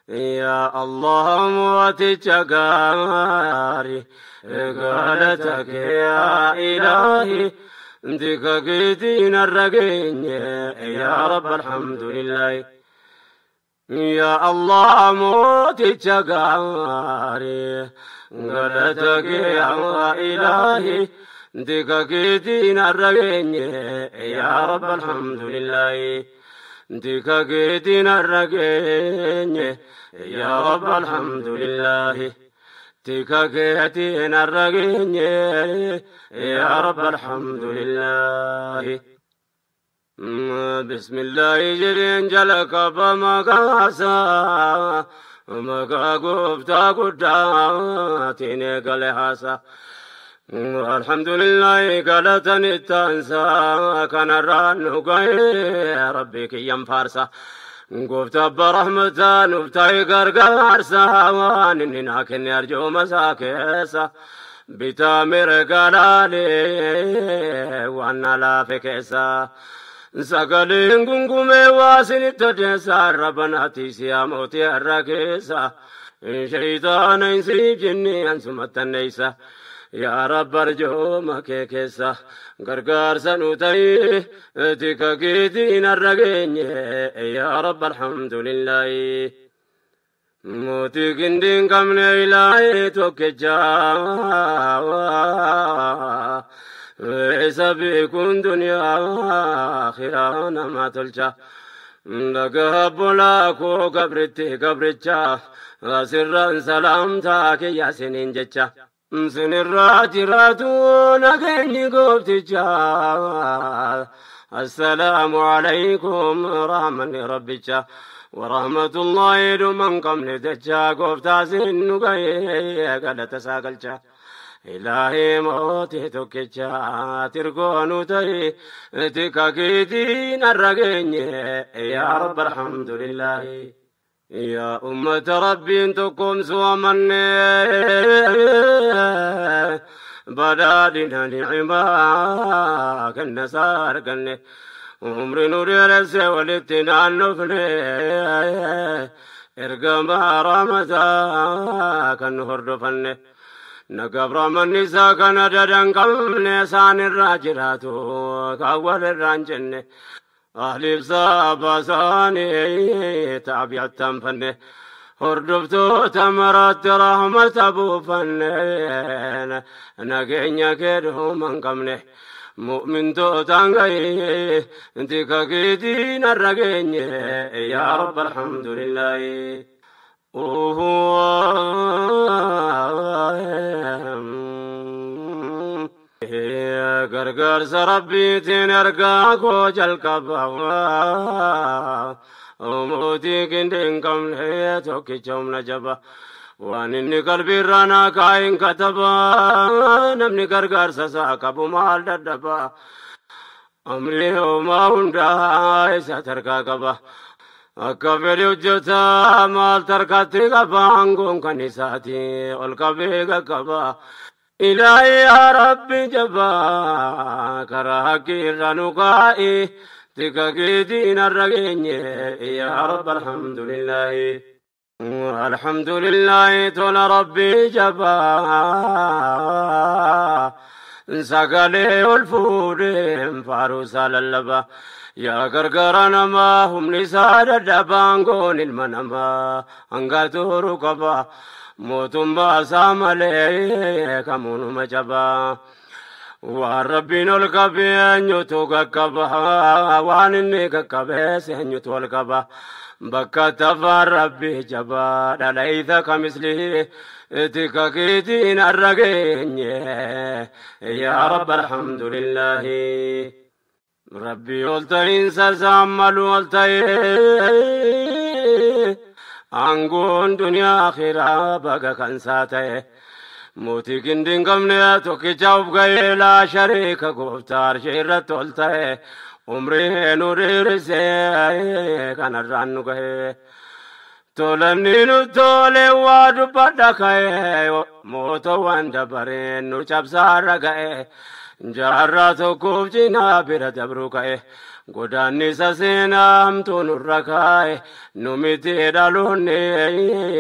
Yaa Allah mooticha gaarii, galata kee yaa ilaahi, tika keetiin har'a geenye, yaa Rabbi alhamdulillahi. Yaa Allah mooticha gaarii, galata kee yaa ilaahi, tika keetiin har'a geenye, yaa Rabbi alhamdulillahi. Tika keetiin har'a geenye, yaa Rabbi alhamdulillahi. Tika keetiin har'a geenye, yaa Rabbi alhamdulillahi. Bismillahi jedheen jalqaba maqaasaa, maqaa gooftaa guddaatiin eegale haasaa. Alhamdulillahi galatan ittaansaa, kanarraan nu ga'ee Rabbi kiyyan faarsa. Gooftaa abbaa rahmataa nuuf ta'e gargaarsa, waan inni naa kenne arjooma isaa keessa. Bitaa mirga laalee waan na laafe keessa. Sagaleen gungumee waa isinitti odeessa, arrabanaati siyaa mootii har'a keessa. Shayitaana hin siif jennee ansumattanneessa. Yaa Rabbi arjooma kee keessa gargaarsa nu ta'ii, tika keetiin har'a geenye, yaa Rabbi alhamdulillahi. Mootii gindii hin qabne ilaahee tokkicha, isa beekuun duniyaa akhiraa nama tolcha. Dhagaa bolaa koo gabritti gabricha, asirraan salaamtaa kiyya siniin jecha. Sinirraa jiraatu nageenyi goofticha. Assalaamu alaykum rahmanni rabbicha. Warahmatullahi dhuman qabne jecha, gooftaa sin nu ga'ee galata isaa galcha. Ilaahii mootii tokkicha tirgoo nu ta'e, tika keetiin har'a geenye, yaa Rabbi alhamdulillahi. Yaa ummata Rabbiin tokkoomsuu amanne, badhaadhina ni'imaa kenna isaa arganne, umri nu dheeresse walitti naannofne, ergamaa rahmataa kan nu hordofanne. Nagaaf rahmanni isaa kana dadan qabne, isaan irraa jiraatu kan walirraa hin jenne. Ahliif saaba isaanii taabi'attan fanne. Hordoftoota maraatti rahmata buufanne, nageenya kee dhuma hin qabne. Mu'mintootaan gahee tika keetiin har'a geenye, yaa Rabbi alhamdulillahi. Gargaarsa Rabbiitiin ergaa koo jalqaba. Mootii gindii hin qabne tokkicha humna jaba. Waan inni qalbiirraa naa kaa'in kataba. Namni gargaarsa isaa qabu maal dadhaba? Amri homaa hundaa isa tarkaa qaba. Akka fedhe hojjeta maal tarkaatti qaba, aangoon kan isaati ol qabee qaqqaba. Ilaahi yaa Rabbi jabaa, karaa haqqii irra nu kaa'i, tika keetiin har'a geenye, yaa Rabbi alhamdulillahi. Alhamdulillahi tola Rabbi jabaa, sagalee ol fuudheen faaruu isaa lallaba. Yaa gargaara namaa humni isaa dadhabaan, goon ilma namaa hanga turu qaba. Mootummaa isaa malee kamuunuma jabaa. Waan Rabbiin ol qabee eenyutu qaqqaba? Waan inni qaqqabees eenyutu ol qaba? Bakka tafaan Rabbi jabaa dhalaysa kamislihi, tika keetiin har'a geenye, yaa Rabbi alhamdulillahi. Rabbi ol ta'iinsa isaan malu ol ta'ee, aangoon duniyaa akhiraa baga kan isaa ta'e. Mootii gindii hin qabne tokkicha of ga'ee, laa shariika, gooftaa arshii irratti ol ta'e, umrii nu dheerisee kanarraan nu ga'e. Tolanni nu tole waa dubbadha ka'e, mootowwan dabareen nu cabsaarra ga'e. Jaarraa tokkoof cinaa bira dabruu ka'e. Godaannisa seenaamtuu nurra kaa'e nu miti dhaloonni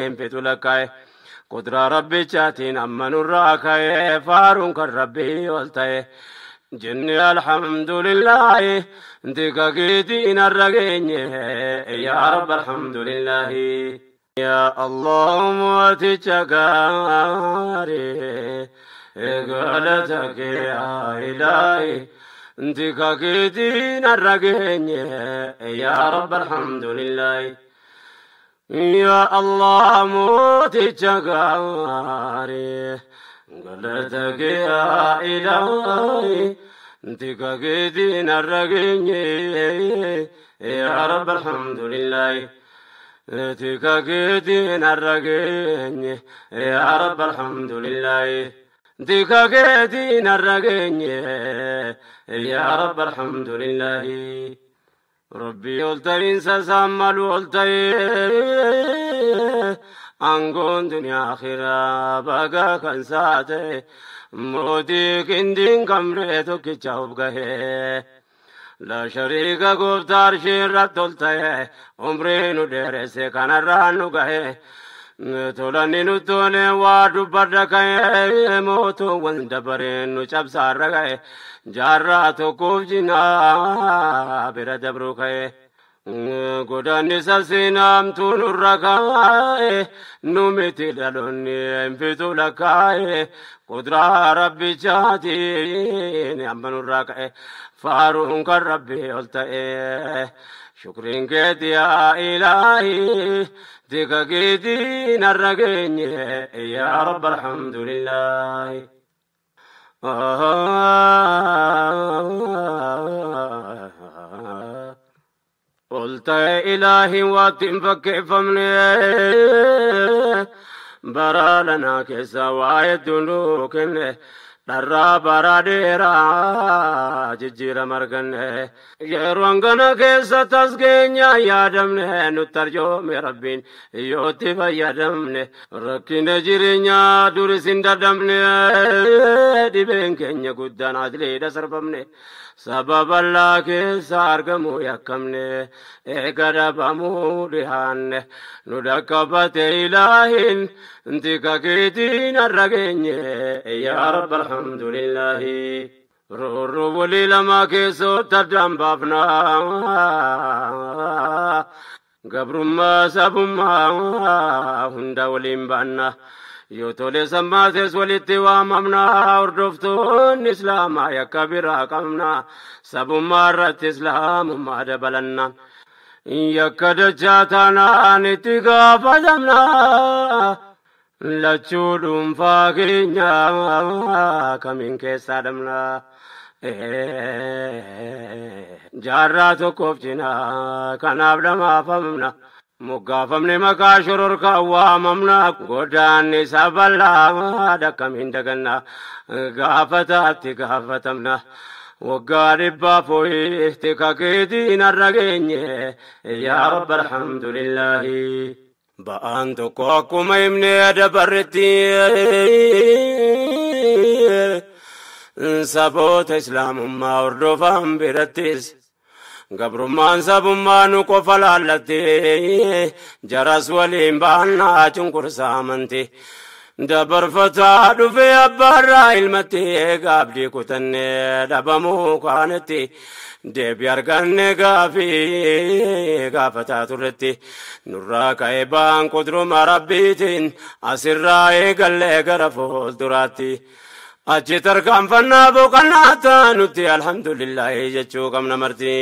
hin fitu lakkaa'e. Kuduraa rabbichaatiin amma nurraa ka'e faaruun kan rabbii ol ta'e. Jenne alhamdulillaahi tika keetiin har'a geenye yaa rabbi alhamdulillaahi. Yaa Allah mooticha gaarii galata kee yaa ilaahi. Tika keetiin har'a geenye yaa rabbi alhamdulillaahi. Yaa Allah mooticha gaarii galata kee yaa ilaahi. Tika keetiin har'a geenye yaa rabbi alhamdulillaahi. Tika keetiin har'a geenye yaa rabbi alhamdulillaahi. Tika keetiin har'a geenye yaa rabbi alhamdulillaahi. Rabbii ol ta'iinsa isaan malu ol ta'ee aangoon duniyaa akhiraa baga kan saate mootii qindiin kamree tokkicha of gahee. La shariika gooftaa arshii irratti ol ta'e umrii nu dheeresse kanarraa nu gahe. Tolanni nu tole waa dubbadha ka'e mootuuwwan dabareen nu cabsaarra ga'e jaarraa tokkoof jinaa bira dabru ka'e. Godaannisa seenaamtuu nurra kaa'e nu miti dhaloonni hin fitu lakkaa'e kuduraa rabbichaatiin amma nurraa ka'e faaruun kan rabbii ol ta'e. Shukriin keeti yaa ilaahi tika keetiin har'a geenye yaa rabbi alhamdulillaahi. Ol ta'e ilaahi waatti hin fakkeeffamne bara lanaa keessa waa hedduu nuu kenne. Dharraa bara dheeraa jijjiirama arganne yeroo hangana keessa tasgeenya yaadamne nutti arjoome rabbiin yootti fayyadamne rakkina jireenyaa duris hin dadhabne dhibeen keenya guddaan adliidha sarbamne sababa allaa keessa argamuu yakkamne eega dhabamuu dhihaanne nu dhaqqabate ilaahin tika keetiin har'a geenye yaa rabbi alhamdulillaahi. Roorroo walii lama keessootti addaan baafna. Gabrummaa sabummaa hunda waliin baanna. Yoo tole sammaates walitti waamamna. Hordoftoonni islaamaa yakka biraa qabna. Sabummaa irratti islaamummaa dabalanna. Yakka dachaa taanaan itti gaafatamna. Lachuu dhuunfaa keenya kamiin keessaa dhabna. Jaarraa tokkoof cinaa kanaaf dhamaafamna. Moggaafamne maqaa shororkaa waamamna. Godaanni sabalaa dhakkamiin daganna. Gaafataatti gaafatamna. Waggaa dhibbaaf ho'i tika keetiin har'a geenye yaa rabbi alhamdulillaahi. Ba'aan tokko akkuma himnee dabarretti saboota islaamummaa hordofan birattis gabrummaan sabummaa nu qofa laallatti jaras waliin baannaa cunqursaa amanti. Dabarfataa dhufee abbaarraa ilmatti gaabdii kutannee dhabamuu kaanetti deebii arganne gaafii gaafataa turretti nurraa ka'ee ba'aan qudruma rabbiitiin asirraa eegallee gara fuulduraatti. Achi tarkaanfannaa boqonnaa taanutti alhamdulillaahi jechuu qabna marti.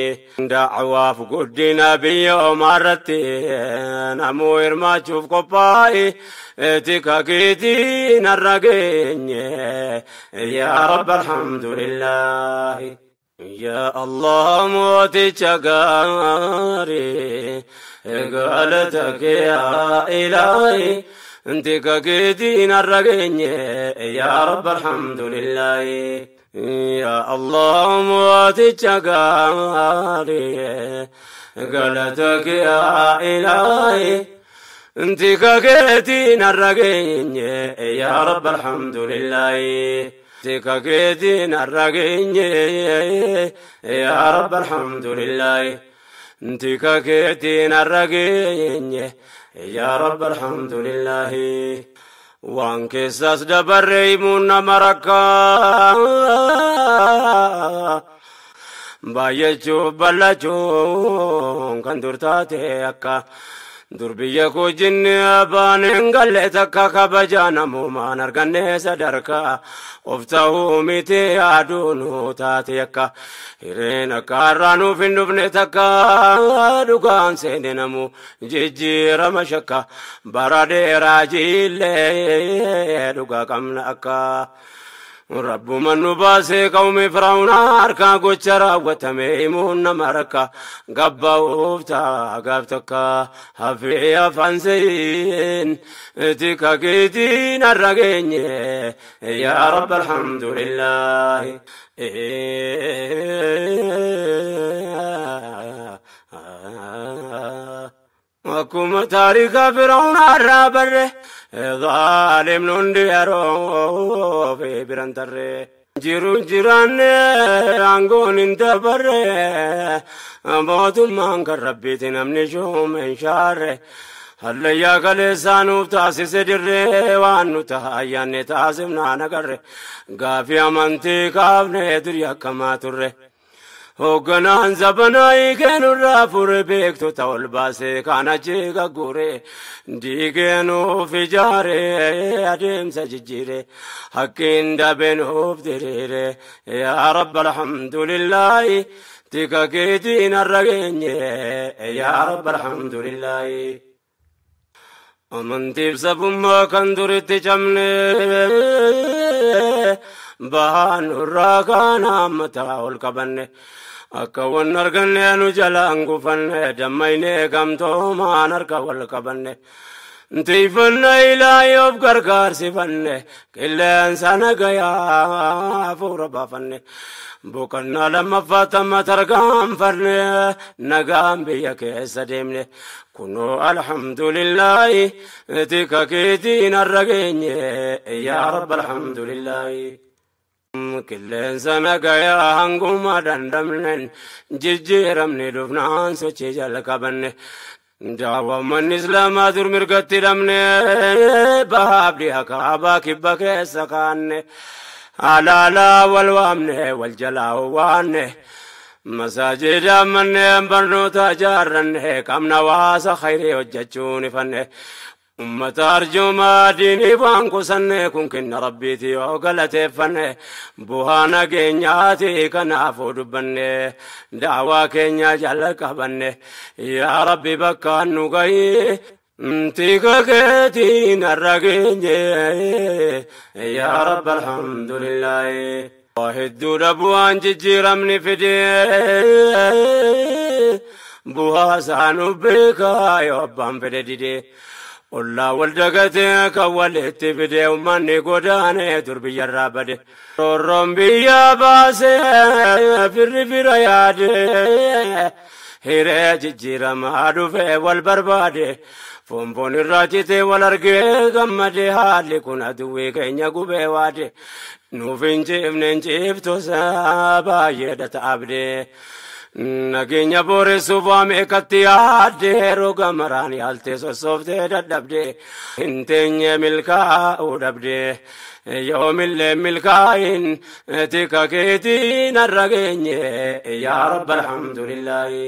Da'awaaf guddina biyya omaarratti namuu hirmaachuuf qophaa'e tika keetiin har'a geenye yaa rabbi alhamdulillaahi. Yaa Allah mooticha gaarii galata kee yaa ilaahi. Tika keetiin har'a geenye yaa rabbi alhamdulillaahi. Yaa Allah mooticha gaarii galata kee yaa ilaahi. Tika keetiin har'a geenye yaa rabbi alhamdulillaahi. Tika keetiin har'a geenye yaa Rabbi alhamdulillaahi. Tika keetiin har'a geenye yaa Rabbi alhamdulillaahi. Waan keessaas dabarre himuun nama rakkaa. Baay'achuuf bal'achuun kan dur taate akka dur biyya koo jinni abbaan hin galle takka kabajaa namoomaan arganne sadarkaa of ta'uu miti yaaduu nu taate akka hireen akka har'aa nuuf hin dhufne takka dhugaan seene namu jijjiirama shakka bara dheeraa jiillee dhugaa qabna akka. Rabbuma nu baasee qawmi Firaa'uuna harkaa gocha raawwatame himuun nama rakka gabba'uuf ta'a gaaf takka hafee afaan seeyin tika keetiin har'a geenye yaa Rabbi alhamdulillaahi. Akkuma taarika Firaa'uuna har'aa barre zaalimni hundi yeroo fi biran tarre. Jiru jiraanne aangoon hin dabarre mootummaan kan Rabbiiti namni shuume hin shaarre. Hallayyaa kaleessaa nuuf taasise dirree waan nu ta'a ayyaanne taasifnaan agarre gaafii amantii kaafne durii akkamaa turre. Hoogganaan zabanaa hiikeenurraa fure beektota ol baasee kan achi gaggure diigee nuuf ijaare adeemsa jijjiire hakkiin dabee nuuf diriire yaa Rabbi alhamdulillaahi tika keetiin har'a geenye yaa Rabbi alhamdulillaahi. Amantiif sabummaa kan duritti cabne bahaan nurraa kaan hammataa ol qabanne akka wan arganne nu jalaan gufanne dammaynee gamtoomaan harka wal qabanne tiifanna ilaahii of gargaarsifanne qilleensa nagayaa hafuura baafanne boqonnaa lammaffaa tamma tarkaanfanne nagaan biyya keessa deemne kunoo alhamdulillaahi tika keetiin har'a geenye yaa Rabbi alhamdulillaahi. Qilleensa nagayaa hanguma dandamnen jijjiiramne dhufnaan sochii jalqabanne daawwammanni islaamaa dur mirgatti hidhamne bahaaf dhiha kaabaa kibba keessa kaanne alaalaa wal waamne wal jalaa waanne masaajida manneen barnoota ijaarranne qabna waasa khayrii hojjechuun ifanne ummata arjoomaa diinii waan qusanne kun kenna Rabbiiti yoo galateeffanne bu'aa nageenyaati kanaafuu dubbanne daawaa keenya jala qabanne yaa Rabbi bakka nu gahi tika keetiin har'a geenye yaa Rabbi alhamdulillaahi. Hedduudha bu'aan jijjiiramni fidee bu'aa isaa nu beekaa yoo abbaan fedhe didee. Ollaa wal dagatee kan walitti fidee uummanni godaanee dur biyyarraa bade. Roorroon biyya baasee firri fira yaadee hiree jijjiiramaa dhufee wal barbaade. Foonfoon irraa citee wal argee gammadee haalli kun aduwwii keenya gubee waade. Nuuf hin ciifne hin ciiftusa baay'eedha ta'abdee. Nageenya booressuuf waa meeqatti yaaddee roga maraan yaaltee sossooftee dadhabdee hin teenye milkaa'uu dhabdee yoomillee milkaa'in tika keetiin har'a geenye yaa Rabbi alhamdulillaahi.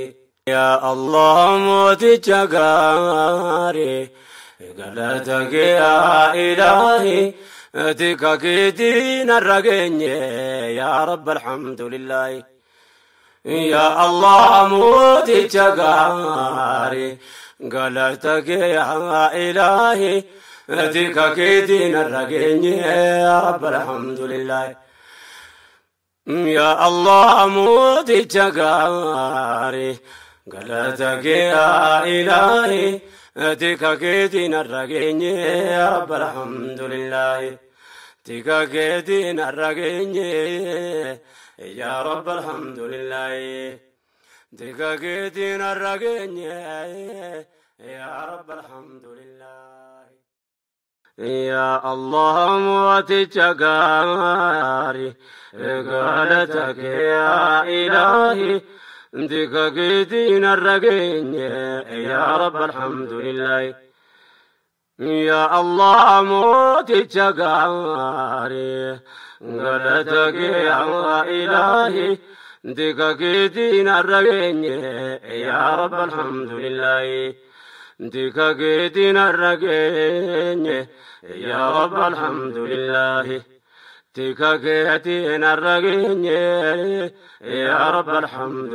Yaa Allah mooticha gaarii galata kee yaa ilaahi tika keetiin har'a geenye yaa Rabbi alhamdulillaahi. Yaa Allah mooticha gaarii galata kee yaa ilaahi tika keetiin har'a geenye yaa Rabbi alhamdulillaahi. Yaa Allah mooticha gaarii galata kee yaa ilaahi tika keetiin har'a geenye yaa Rabbi alhamdulillaahi. Tika keetiin har'a geenye yaa Rabbi alhamdulillaahi. Tika keetiin har'a geenye yaa Rabbi alhamdulillaahi. يا الله موتك غاري قالتك يا إلهي ديك الرقين يا رب الحمد لله يا الله موتك غاري قالتك يا إلهي ديك الرقين يا رب الحمد لله ديك الرقين يا رب الحمد لله ديك الرقين يا رب الحمد.